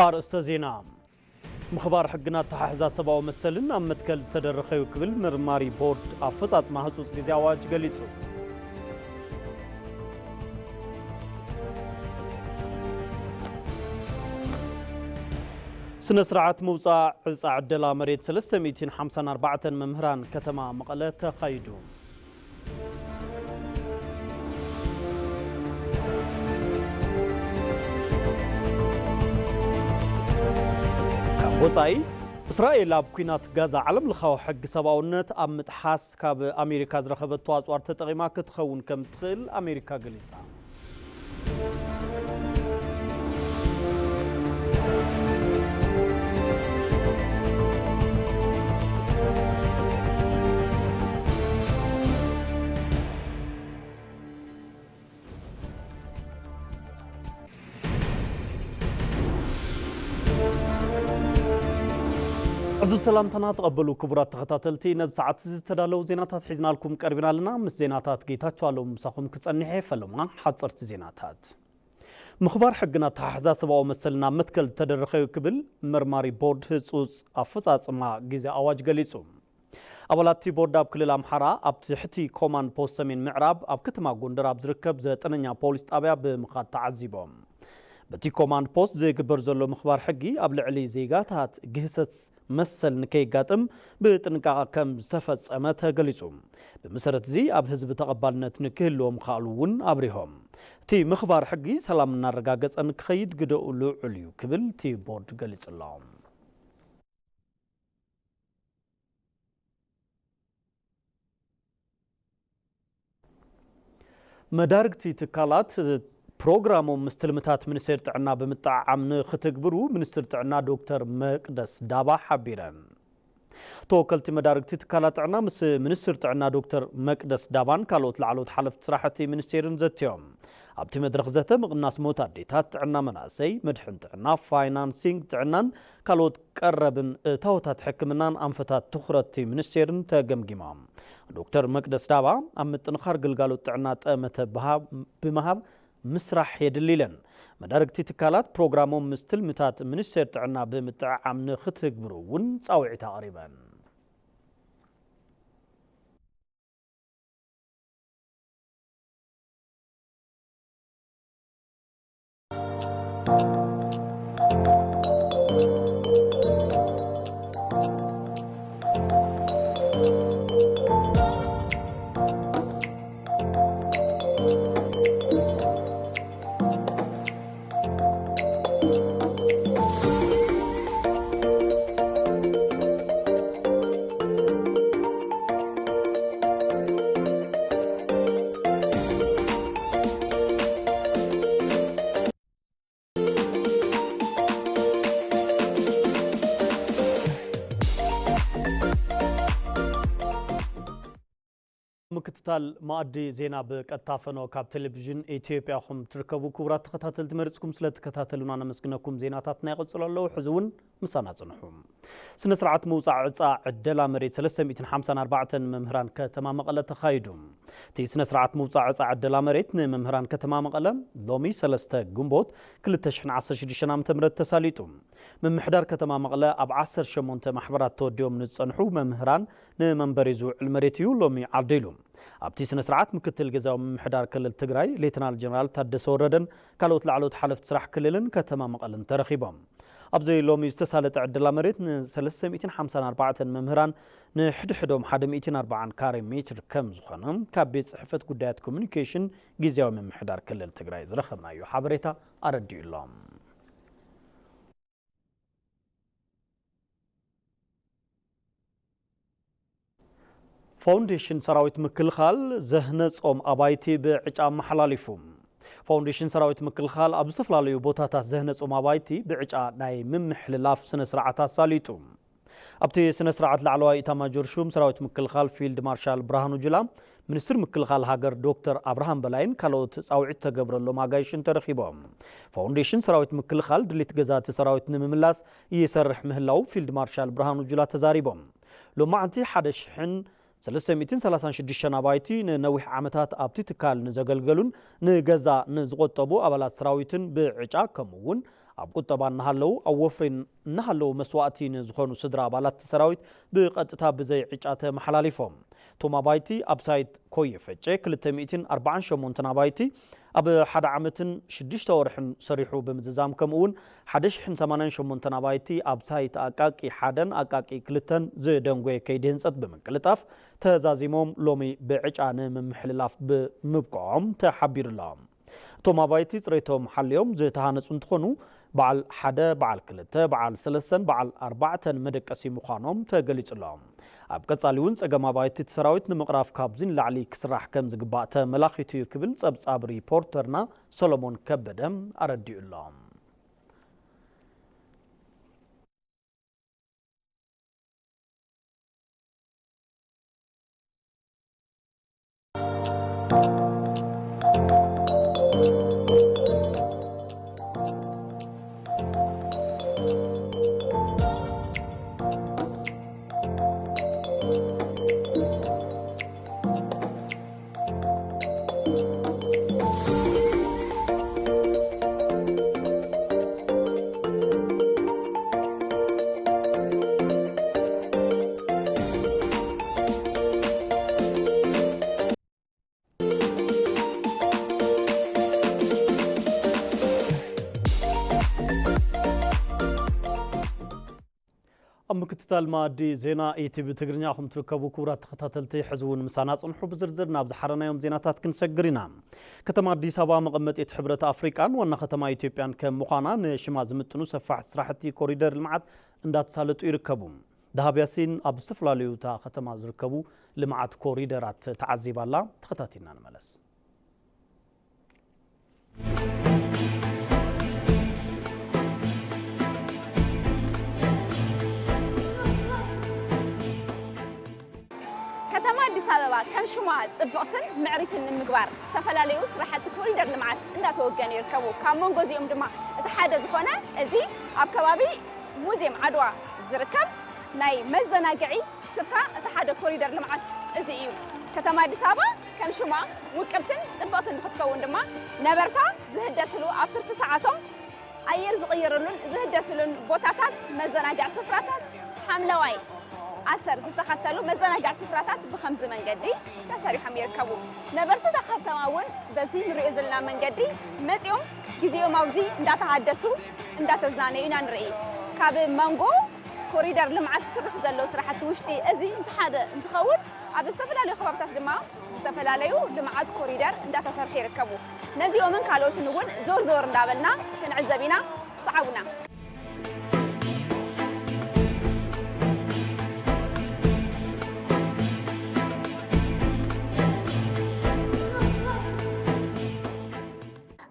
ኣርእስተ ዜና። ምኽባር ሕግን ኣተሓሕዛ ሰብኣዊ መሰልን ኣብ መትከል ዝተደረኸዩ ክብል መርማሪ ቦርድ ኣፈጻጽማ ህጹጽ ግዜ ኣዋጅ ገሊጹ። ስነ ስርዓት ምውጻእ ዕጻ ዕደላ መሬት ሰለስተ ሚእትን ሓምሳን ኣርባዕተን መምህራን ከተማ መቐለ ተኻይዱ። ካብ ወጻኢ፣ እስራኤል ኣብ ኲናት ጋዛ ዓለምለኻዊ ሕጊ ሰብኣውነት ኣብ ምጥሓስ ካብ ኣሜሪካ ዝረኸበቶ ኣጽዋር ተጠቒማ ክትኸውን ከም ትኽእል ኣሜሪካ ገሊጻ። ዕዙዝ ሰላምታና ተቐበሉ ክቡራት ተኸታተልቲ፣ ነዚ ሰዓት እዚ ዝተዳለዉ ዜናታት ሒዝናልኩም ቀርቢና ኣለና። ምስ ዜናታት ጌታቸው ኣለዉ ምሳኹም ክጸንሕ እየ። ፈለማ ሓጸርቲ ዜናታት። ምኽባር ሕግን ኣተሓሕዛ ሰብኣዊ መሰልን ኣብ መትከል ዝተደረኸዩ ክብል መርማሪ ቦርድ ህጹጽ ኣፈጻጽማ ግዜ ኣዋጅ ገሊጹ። ኣባላት እቲ ቦርድ ኣብ ክልል ኣምሓራ ኣብ ትሕቲ ኮማንድ ፖስት ሰሜን ምዕራብ ኣብ ከተማ ጎንደር ኣብ ዝርከብ ዘጠነኛ ፖሊስ ጣብያ ብምኻድ ተዓዚቦም። በቲ ኮማንድ ፖስት ዝግበር ዘሎ ምኽባር ሕጊ ኣብ ልዕሊ ዜጋታት ግህሰት መሰል ንከይጋጥም ብጥንቃቐ ከም ዝተፈጸመ ተገሊጹ። ብመሰረት እዚ ኣብ ህዝቢ ተቐባልነት ንክህልዎ ምኽኣሉ እውን ኣብሪሆም። እቲ ምኽባር ሕጊ ሰላም እናረጋገጸ ንክኸይድ ግደኡ ልዑል እዩ ክብል እቲ ቦርድ ገሊጹ ኣሎ። መዳርግቲ ትካላት ፕሮግራሞም ምስ ትልምታት ሚኒስቴር ጥዕና ብምጥዕዓም ንክትግብሩ ሚኒስትር ጥዕና ዶክተር መቅደስ ዳባ ሓቢረን። ተወከልቲ መዳርግቲ ትካላት ጥዕና ምስ ሚኒስትር ጥዕና ዶክተር መቅደስ ዳባን ካልኦት ላዕለዎት ሓለፍቲ ስራሕቲ ሚኒስቴርን ዘትዮም። ኣብቲ መድረኽ ዘተ ምቕናስ ሞት ኣዴታት፣ ጥዕና መናእሰይ፣ መድሕን ጥዕና፣ ፋይናንሲንግ ጥዕናን ካልኦት ቀረብን እታወታት ሕክምናን ኣንፈታት ትኹረት ሚኒስቴርን ተገምጊሞም። ዶክተር መቅደስ ዳባ ኣብ ምጥንኻር ግልጋሎት ጥዕና ጠመተ ብሃብ-፣ ብምሃብ ምስራሕ የድሊ ኢለን። መዳርግቲ ትካላት ፕሮግራሞም ምስ ትልምታት ሚኒስቴር ጥዕና ብምጥዕዓም ንክትግብሩ እውን ጻውዒት ኣቕሪበን። ምክትታል ማእዲ ዜና ብቀጥታ ፈኖ ካብ ቴሌቪዥን ኢትዮጵያ ኢኹም ትርከቡ። ክቡራት ተኸታተልቲ፣ መሪጽኩም ስለ ትከታተሉና ነመስግነኩም። ዜናታትና ይቕጽሉ ኣለዉ። ሕዚ እውን ምሳና ጽንሑ። ስነ ስርዓት ምውጻእ ዕጻ ዕደላ መሬት ሰለስተ ሚእትን ሓምሳን ኣርባዕተን መምህራን ከተማ መቐለ ተኻይዱ። እቲ ስነ ስርዓት ምውጻእ ዕጻ ዕደላ መሬት ንመምህራን ከተማ መቐለ ሎሚ ሰለስተ ግንቦት ክልተ ሽሕን ዓሰርተ ሽዱሽተን ዓመተ ምህረት ተሳሊጡ። ምምሕዳር ከተማ መቐለ ኣብ ዓሰርተ ሸሞንተ ማሕበራት ተወዲቦም ንዝጸንሑ መምህራን ንመንበሪ ዝውዕል መሬት እዩ ሎሚ ዓዲሉ። ኣብቲ ስነ ስርዓት ምክትል ግዝያዊ ምምሕዳር ክልል ትግራይ ሌተናል ጀነራል ታደሰ ወረደን ካልኦት ላዕለዎት ሓለፍቲ ስራሕ ክልልን ከተማ መቐለን ተረኺቦም። ኣብዚ ሎሚ ዝተሳለጠ ዕደላ መሬት ን ሰለስተ ሚእትን ሓምሳን ኣርባዕተን መምህራን ንሕድሕዶም ሓደ ሚእትን ኣርባዓን ካሬ ሜትር ከም ዝኾነ ካብ ቤት ጽሕፈት ጉዳያት ኮሚኒኬሽን ግዝያዊ ምምሕዳር ክልል ትግራይ ዝረኸብናዮ ሓበሬታ ኣረዲኡ ኣሎ። ፋውንዴሽን ሰራዊት ምክልኻል ዘህነጾም ኣባይቲ ብዕጫ ኣመሓላሊፉ። ፋውንዴሽን ሰራዊት ምክልኻል ኣብ ዝተፈላለዩ ቦታታት ዘህነጾም ኣባይቲ ብዕጫ ናይ ምምሕልላፍ ስነ ስርዓት ኣሳሊጡ። ኣብቲ ስነ ስርዓት ላዕለዋይ ኢታማጆር ሹም ሰራዊት ምክልኻል ፊልድ ማርሻል ብርሃኑ ጁላ፣ ሚኒስትር ምክልኻል ሃገር ዶክተር ኣብርሃም በላይን ካልኦት ጻውዒት ተገብረሎም ኣጋይሽን ተረኺቦም። ፋውንዴሽን ሰራዊት ምክልኻል ድሌት ገዛእቲ ሰራዊት ንምምላስ ይሰርሕ ምህላው ፊልድ ማርሻል ብርሃኑ ጁላ ተዛሪቦም። ሎማዕንቲ ሓደ ሽሕን ሰለስተ ሚእትን ሰላሳን ሽዱሽተን ኣባይቲ ንነዊሕ ዓመታት ኣብቲ ትካል ንዘገልገሉን ንገዛ ንዝቆጠቡ ኣባላት ሰራዊትን ብዕጫ ከምኡ እውን ኣብ ቁጠባ እናሃለዉ ኣብ ወፍሪ እናሃለዉ መስዋእቲ ንዝኾኑ ስድራ ኣባላት እቲ ሰራዊት ብቐጥታ ብዘይ ዕጫ ተመሓላሊፎም። እቶም ኣባይቲ ኣብ ሳይት ኮየ ፈጨ ክልተ ሚእትን ኣርባዓን ሸሞንተን ኣባይቲ ኣብ ሓደ ዓመትን ሽዱሽተ ወርሕን ሰሪሑ ብምዝዛም፣ ከምኡ እውን ሓደ ሽሕን ሰማንያን ሸሞንተን ኣባይቲ ኣብ ሳይት ኣቃቂ ሓደን ኣቃቂ ክልተን ዝደንጎየ ከይዲ ህንፀት ብምቅልጣፍ ተዛዚሞም ሎሚ ብዕጫ ንምምሕልላፍ ብምብቅዖም ተሓቢሩ ኣሎ። እቶም ኣባይቲ ፅሬቶም ሓልዮም ዝተሃነፁ እንትኾኑ፣ በዓል ሓደ፣ በዓል ክልተ፣ በዓል ሰለስተን በዓል ኣርባዕተን መደቀሲ ምዃኖም ተገሊፁ ኣሎ። ኣብ ቀፃሊ እውን ፀገም ኣባይቲ እቲ ሰራዊት ንምቕራፍ ካብዚ ንላዕሊ ክስራሕ ከም ዝግባእ ተመላኺቱ እዩ ክብል ፀብፃብ ሪፖርተርና ሰሎሞን ከበደ ኣረዲኡ ኣሎ። ኣብ ምክትታል መኣዲ ዜና ኢቲቪ ትግርኛ ኢኹም ትርከቡ። ክቡራት ተኸታተልቲ፣ ሕዚ እውን ምሳና ጽንሑ። ብዝርዝር ናብ ዝሓረናዮም ዜናታት ክንሰግር ኢና። ከተማ ኣዲስ ኣበባ መቐመጢት ሕብረት ኣፍሪቃን ዋና ከተማ ኢትዮጵያን ከም ምዃና፣ ንሽማ ዝምጥኑ ሰፋሕቲ ስራሕቲ ኮሪደር ልምዓት እንዳተሳለጡ ይርከቡ። ደሃብ ያሲን ኣብ ዝተፈላለዩ እታ ከተማ ዝርከቡ ልምዓት ኮሪደራት ተዓዚባ ኣላ። ተኸታቲልና ንመለስ። ከተማ ኣዲስ ኣበባ ከም ሽማ ጽብቕትን ምዕሪትን ንምግባር ዝተፈላለዩ ስራሕቲ ኮሪደር ልምዓት እንዳተወገኑ ይርከቡ። ካብ መንጎ እዚኦም ድማ እቲ ሓደ ዝኾነ እዚ ኣብ ከባቢ ሙዚየም ዓድዋ ዝርከብ ናይ መዘናግዒ ስፍራ እቲ ሓደ ኮሪደር ልምዓት እዚ እዩ። ከተማ ኣዲስ ኣበባ ከም ሽማ ውቅብትን ጽብቕትን ንክትከውን ድማ ነበርታ ዝህደስሉ፣ ኣብ ትርፊ ሰዓቶም ኣየር ዝቕየረሉን ዝህደስሉን ቦታታት፣ መዘናግዒ ስፍራታት፣ ሓምለዋይ ኣሰር ዝተኸተሉ መዘናግዒ ስፍራታት ብኸምዚ መንገዲ ተሰሪሖም ይርከቡ። ነበርቲ እታ ከተማ እውን በዚ ንሪኦ ዘለና መንገዲ መፂኦም ግዜኦም ኣብዚ እንዳተሃደሱ እንዳተዝናነዩ ኢና ንርኢ። ካብ መንጎ ኮሪደር ልምዓት ዝስርሑ ዘለዉ ስራሕቲ ውሽጢ እዚ እቲ ሓደ እንትኸውን፣ ኣብ ዝተፈላለዩ ከባብታት ድማ ዝተፈላለዩ ልምዓት ኮሪደር እንዳተሰርሑ ይርከቡ። ነዚኦምን ካልኦትን እውን ዞር ዞር እንዳበልና ክንዕዘብ ኢና። ሰዓቡና።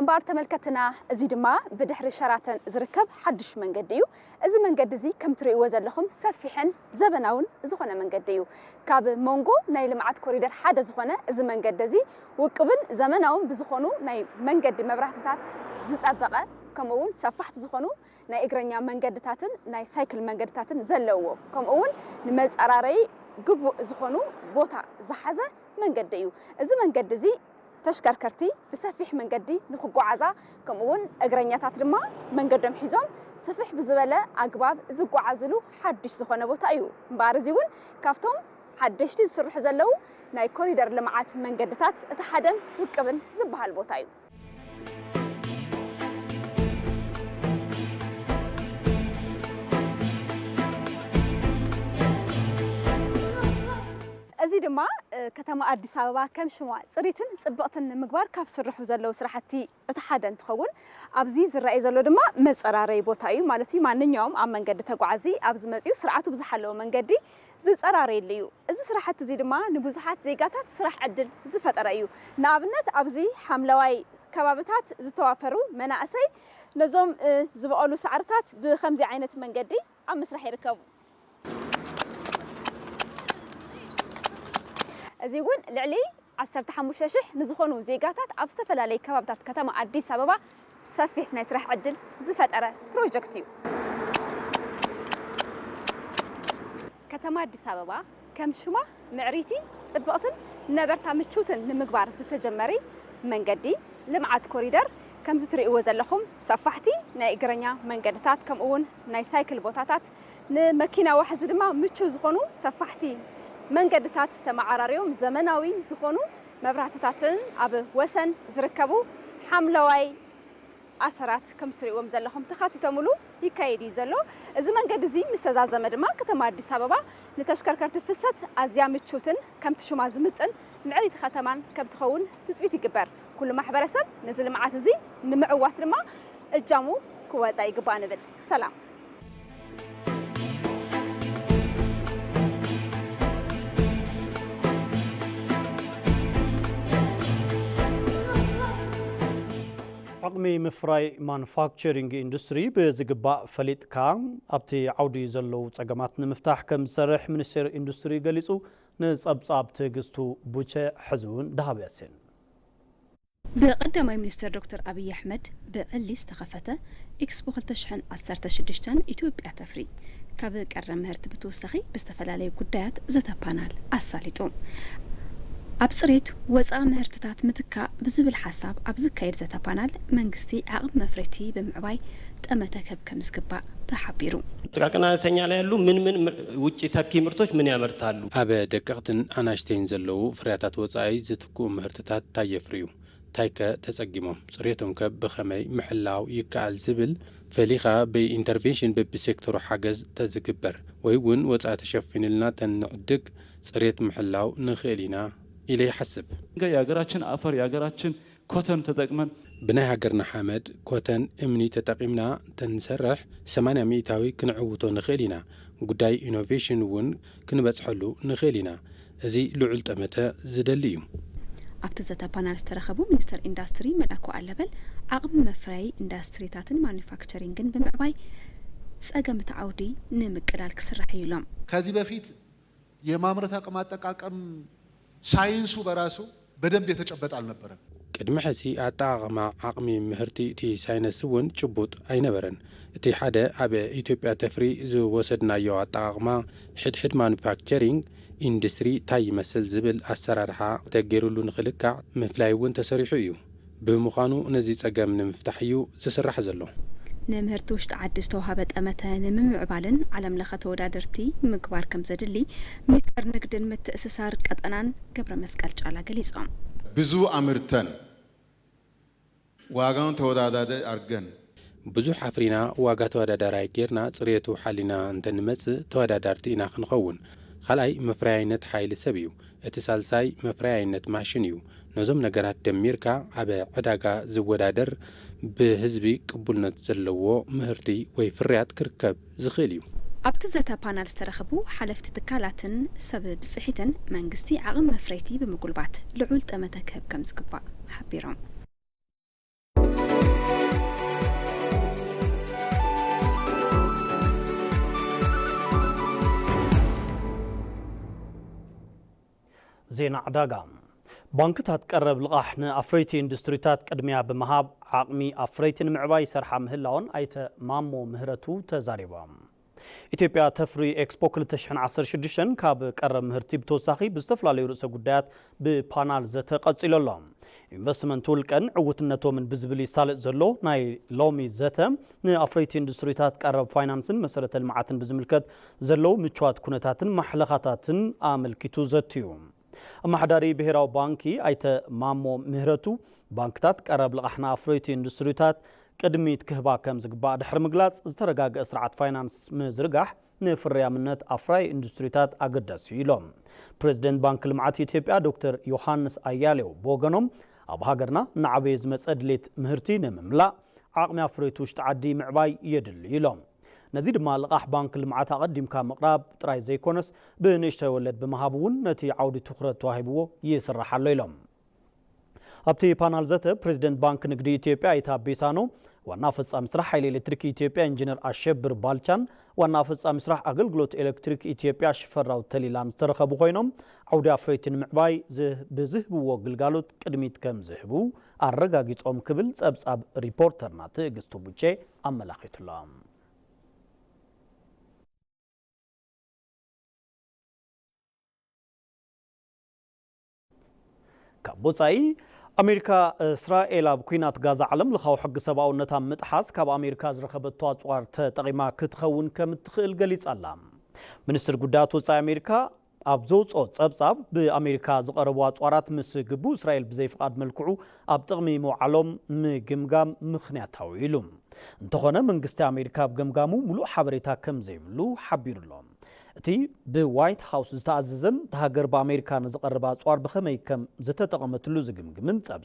እምበኣር ተመልከትና፣ እዚ ድማ ብድሕሪ ሸራተን ዝርከብ ሓድሽ መንገዲ እዩ። እዚ መንገዲ እዚ ከም ትርእይዎ ዘለኹም ሰፊሕን ዘበናውን ዝኾነ መንገዲ እዩ። ካብ መንጎ ናይ ልምዓት ኮሪደር ሓደ ዝኾነ እዚ መንገዲ እዚ ውቅብን ዘመናውን ብዝኾኑ ናይ መንገዲ መብራህትታት ዝጸበቐ፣ ከምኡ እውን ሰፋሕቲ ዝኾኑ ናይ እግረኛ መንገድታትን ናይ ሳይክል መንገድታትን ዘለዎ፣ ከምኡ እውን ንመጸራረዪ ግቡእ ዝኾኑ ቦታ ዝሓዘ መንገዲ እዩ። እዚ መንገዲ እዚ ተሽከርከርቲ ብሰፊሕ መንገዲ ንክጓዓዛ፣ ከምኡ እውን እግረኛታት ድማ መንገዶም ሒዞም ስፍሕ ብዝበለ ኣግባብ ዝጓዓዝሉ ሓድሽ ዝኾነ ቦታ እዩ። እምበኣር እዚ እውን ካብቶም ሓደሽቲ ዝስርሑ ዘለዉ ናይ ኮሪደር ልምዓት መንገድታት እቲ ሓደን ውቅብን ዝበሃል ቦታ እዩ። እዚ ድማ፣ እ፣ ከተማ ኣዲስ ኣበባ ከም ሽማ ጽሪትን ጽብቕትን ንምግባር ካብ ዝስርሑ ዘለዉ ስራሕቲ እቲ ሓደ እንትኸውን፣ ኣብዚ ዝረኣይ ዘሎ ድማ መጸራረዪ ቦታ እዩ ማለት እዩ። ማንኛውም ኣብ መንገዲ ተጓዓዚ ኣብ ዝመጽኡ ስርዓቱ ብዝሓለወ መንገዲ ዝጸራረየሉ እዩ። እዚ ስራሕቲ እዚ ድማ ንብዙሓት ዜጋታት ስራሕ ዕድል ዝፈጠረ እዩ። ንኣብነት ኣብዚ ሓምለዋይ ከባብታት ዝተዋፈሩ መናእሰይ ነዞም፣ እ፣ ዝበቐሉ ሳዕርታት ብኸምዚ ዓይነት መንገዲ ኣብ ምስራሕ ይርከቡ። እዚ እውን ልዕሊ ዓሰርተ ሓሙሽተ ሽሕ ንዝኾኑ ዜጋታት ኣብ ዝተፈላለዩ ከባብታት ከተማ ኣዲስ ኣበባ ሰፊሕ ናይ ስራሕ ዕድል ዝፈጠረ ፕሮጀክት እዩ። ከተማ ኣዲስ ኣበባ ከም ሽማ ምዕሪቲ፣ ጽብቕትን ነበርታ ምቹትን ንምግባር ዝተጀመረ መንገዲ ልምዓት ኮሪደር ከምዚ ትርእይዎ ዘለኹም ሰፋሕቲ ናይ እግረኛ መንገድታት፣ ከምኡ እውን ናይ ሳይክል ቦታታት፣ ንመኪና ዋሕዚ ድማ ምቹ ዝኾኑ ሰፋሕቲ መንገድታት ተመዓራርዮም፣ ዘመናዊ ዝኾኑ መብራህትታትን ኣብ ወሰን ዝርከቡ ሓምለዋይ ኣሰራት ከም ትርእይዎም ዘለኹም ተኻቲቶምሉ ይካየድ እዩ ዘሎ። እዚ መንገዲ እዚ ምስ ተዛዘመ ድማ ከተማ ኣዲስ ኣበባ ንተሽከርከርቲ ፍሰት ኣዝያ ምቹትን ከምቲ ሽማ ዝምጥን ምዕሪቲ ከተማን ከም ትኸውን ትጽቢት ይግበር። ኩሉ ማሕበረሰብ ነዚ ልምዓት እዚ ንምዕዋት ድማ እጃሙ ክወጻ ይግባእ ንብል። ሰላም። ዓቕሚ ምፍራይ ማኑፋክቸሪንግ ኢንዱስትሪ ብዝግባእ ፈሊጥካ ኣብቲ ዓውዲ ዘለዉ ጸገማት ንምፍታሕ ከም ዝሰርሕ ሚኒስቴር ኢንዱስትሪ ገሊጹ። ንጸብጻብ ትዕግስቱ ቡቸ ሕዚ እውን ደሃብ ያሲን። ብቀዳማይ ሚኒስተር ዶክተር ኣብይ ኣሕመድ ብዕሊ ዝተኸፈተ ኤክስፖ ክልተ ሽሕን ዓሰርተ ሽዱሽተን ኢትዮጵያ ተፍሪ ካብ ቀረብ ምህርቲ ብተወሳኺ ብዝተፈላለዩ ጉዳያት ዘተ ፓናል ኣሳሊጡ። ኣብ ጽሬት ወፃኢ ምህርትታት ምትካእ ብዝብል ሓሳብ ኣብ ዝካየድ ዘተ ፓናል መንግስቲ ዓቕሚ መፍረይቲ ብምዕባይ ጠመተ ክህብ ከም ዝግባእ ተሓቢሩ። ጥቃቅን አነስተኛ ላይ ያሉ ምን ምን ምር-፣ ውጭ ተኪ ምርቶች ምን ያመርታሉ? ኣብ ደቀቕትን ኣናሽተይን ዘለዉ ፍርያታት ወጻኢ ዝትክኡ ምህርትታት እንታይ የፍርዩ? እንታይ ከ ተጸጊሞም? ጽሬቶም ከ ብኸመይ ምሕላው ይከኣል? ዝብል ፈሊኻ ብኢንተርቬንሽን በብሴክተሩ ሓገዝ ተዝግበር ወይ እውን ወጻኢ ተሸፊኑልና ተንዕድግ ጽሬት ምሕላው ንኽእል ኢና ኢለ ይሓስብ። የሀገራችን አፈር የሀገራችን ኮተን ተጠቅመን ብናይ ሃገርና ሓመድ፣ ኮተን፣ እምኒ ተጠቒምና እንተንሰርሕ ሰማንያ ሚእታዊ ክንዕውቶ ንኽእል ኢና። ጉዳይ ኢኖቬሽን እውን ክንበጽሐሉ ንኽእል ኢና። እዚ ልዑል ጠመተ ዝደሊ እዩ። ኣብቲ ዘተ ፓናል ዝተረኸቡ ሚኒስተር ኢንዳስትሪ መላኩ ኣለበል ዓቕሚ መፍረያይ ኢንዳስትሪታትን ማኑፋክቸሪንግን ብምዕባይ ጸገም እቲ ዓውዲ ንምቅላል ክስራሕ እዩ ኢሎም። ከዚህ በፊት የማምረት አቅም አጠቃቀም ሳይንሱ በራሱ በደንብ የተጨበጠ አልነበረም። ቅድሚ ሕዚ ኣጠቓቕማ ዓቕሚ ምህርቲ እቲ ሳይንስ እውን ጭቡጥ ኣይነበረን። እቲ ሓደ ኣብ ኢትዮጵያ ተፍሪ ዝወሰድናዮ ኣጠቓቕማ ሕድሕድ ማኑፋክቸሪንግ ኢንዱስትሪ እንታይ ይመስል ዝብል ኣሰራርሓ ተገይሩሉ ንኽልካዕ ምፍላይ እውን ተሰሪሑ እዩ። ብምዃኑ ነዚ ጸገም ንምፍታሕ እዩ ዝስራሕ ዘሎ። ንምህርቲ ውሽጢ ዓዲ ዝተዋህበ ጠመተ ንምምዕባልን ዓለም ለኸ ተወዳደርቲ ምግባር ከም ዘድሊ ሚኒስተር ንግድን ምትእስሳር ቀጠናን ገብረ መስቀል ጫላ ገሊጾም። ብዙ አምርተን ዋጋውን ተወዳዳሪ አርገን ብዙሕ ኣፍሪና ዋጋ ተወዳዳራይ ጌርና ጽሬቱ ሓሊና እንተንመጽእ ተወዳዳርቲ ኢና ክንኸውን። ካልኣይ መፍረያይነት ሓይሊ ሰብ እዩ። እቲ ሳልሳይ መፍረያይነት ማሽን እዩ። ነዞም ነገራት ደሚርካ ኣብ ዕዳጋ ዝወዳደር ብህዝቢ ቅቡልነት ዘለዎ ምህርቲ ወይ ፍርያት ክርከብ ዝኽእል እዩ። ኣብቲ ዘተ ፓናል ዝተረኸቡ ሓለፍቲ ትካላትን ሰብ ብጽሒትን መንግስቲ ዓቕሚ መፍረይቲ ብምጉልባት ልዑል ጠመተ ክህብ ከም ዝግባእ ሓቢሮም። ዜና ዕዳጋ። ባንክታት ቀረብ ልቓሕ ንኣፍረይቲ ኢንዱስትሪታት ቅድሚያ ብምሃብ ዓቕሚ ኣፍረይቲ ንምዕባይ ይሰርሓ ምህላወን ኣይተ ማሞ ምህረቱ ተዛሪቦም። ኢትዮጵያ ተፍሪ ኤክስፖ ክልተ ሽሕን ዓሰርተ ሽዱሽተን ካብ ቀረብ ምህርቲ ብተወሳኺ ብዝተፈላለዩ ርእሰ ጉዳያት ብፓናል ዘተ ቀጺሉ ኣሎ። ኢንቨስትመንት ውልቀን ዕውትነቶምን ብዝብል ይሳለጥ ዘሎ ናይ ሎሚ ዘተ ንኣፍረይቲ ኢንዱስትሪታት ቀረብ ፋይናንስን መሰረተ ልምዓትን ብዝምልከት ዘለዉ ምቹዋት ኩነታትን ማሕለኻታትን ኣመልኪቱ ዘትዩ። ኣመሓዳሪ ብሄራዊ ባንኪ ኣይተ ማሞ ምህረቱ ባንክታት ቀረብ ልቓሕ ንኣፍረይቲ ኢንዱስትሪታት ቅድሚት ክህባ ከም ዝግባእ ድሕሪ ምግላጽ ዝተረጋገአ ስርዓት ፋይናንስ ምዝርጋሕ ንፍርያምነት ኣፍራይ ኢንዱስትሪታት ኣገዳሲ እዩ ኢሎም። ፕሬዚደንት ባንክ ልምዓት ኢትዮጵያ ዶክተር ዮሃንስ ኣያሌው ብወገኖም ኣብ ሃገርና እናዓበየ ዝመጸ ድሌት ምህርቲ ንምምላእ ዓቕሚ ኣፍረይቲ ውሽጢ ዓዲ ምዕባይ የድሊ ኢሎም። ነዚ ድማ ልቓሕ ባንክ ልምዓት ኣቐዲምካ ምቕራብ ጥራይ ዘይኮነስ ብንእሽተይ ወለድ ብምሃብ እውን ነቲ ዓውዲ ትኹረት ተዋሂብዎ ይስራሕ ኣሎ ኢሎም። ኣብቲ ፓናል ዘተ ፕሬዚደንት ባንክ ንግዲ ኢትዮጵያ ኣይተ ኣቤ ሳኖ፣ ዋና ፈጻሚ ስራሕ ሓይሊ ኤሌክትሪክ ኢትዮጵያ ኢንጂነር ኣሸብር ባልቻን ዋና ፈጻሚ ስራሕ ኣገልግሎት ኤሌክትሪክ ኢትዮጵያ ሽፈራው ተሊላን ዝተረኸቡ ኮይኖም ዓውዲ ኣፍረይቲ ንምዕባይ ዝህ-፣ ብዝህብዎ ግልጋሎት ቅድሚት ከም ዝህቡ ኣረጋጊጾም ክብል ጸብጻብ ሪፖርተርና ትዕግስቱ ቡቼ ኣመላኺቱሎ። ካብ ወጻኢ ኣሜሪካ፣ እስራኤል ኣብ ኲናት ጋዛ ዓለም ለኻዊ ሕጊ ሰብኣውነት ኣብ ምጥሓስ ካብ ኣሜሪካ ዝረኸበቶ ኣጽዋር ተጠቒማ ክትኸውን ከም እትኽእል ገሊጻ ኣላ። ሚኒስትር ጉዳያት ወጻኢ ኣሜሪካ ኣብ ዘውጽኦ ጸብጻብ፣ ብኣሜሪካ ዝቐረቡ ኣጽዋራት ምስ ግቡ እስራኤል ብዘይፍቓድ መልክዑ ኣብ ጥቕሚ ምውዓሎም ምግምጋም ምኽንያታዊ ኢሉ። እንተኾነ መንግስቲ ኣሜሪካ ኣብ ገምጋሙ ሙሉእ ሓበሬታ ከም ዘይብሉ ሓቢሩ ኣሎ። እቲ ብዋይት ሃውስ ዝተኣዘዘን እታ ሃገር ብኣሜሪካ ንዝቐረበ ኣጽዋር ብኸመይ ከም ዝተጠቐመትሉ ዝግምግምን ጸብጻብ